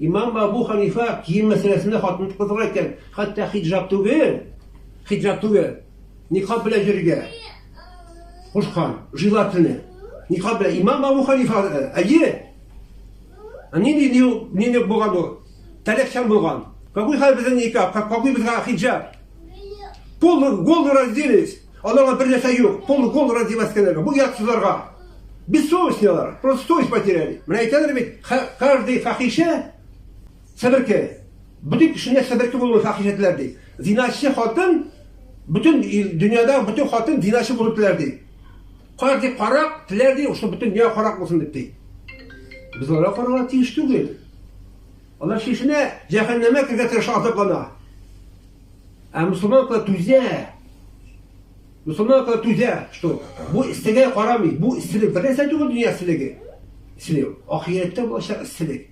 Имам Абу Ханифа кием мәсьәләсендә хатын кызга әйткән, хәтта хиджаб түгел, хиджаб түгел, никаб белән йөрергә кушкан, желательно. Никаб белән. Имам Абу Ханифа, әйе. Нинди нинди булган ул? Таләпчән булган. Какой хәл безнең никаб, какой безгә хиджаб? Пол гол разделись. Аларга бер нәрсә юк. Пол гол раздеваться Бу ятсызларга. Бессовестный алар. Просто совесть потеряли. Менә әйтәләр бит, каждый фахиша себерке. Бөтен кешенә себерке булуы фахиша теләр ди. Зиначы хатын бөтен дөньяда бөтен хатын зиначы булып теләр ди. Каждый карак теләр ди, что бөтен дөнья карак булсын дип ди. Без аларга карарга тиеш түгел. Алар чишенә, җәһәннәмә керергә тырыша, азаплана. Ә мусульман кына түзә. Мусульман кына түзә, что бу эссегә карамый, бу эсселек бер нәрсә түгел дөнья эсселеге. Эсселек. Ахирәттә булачак эсселек.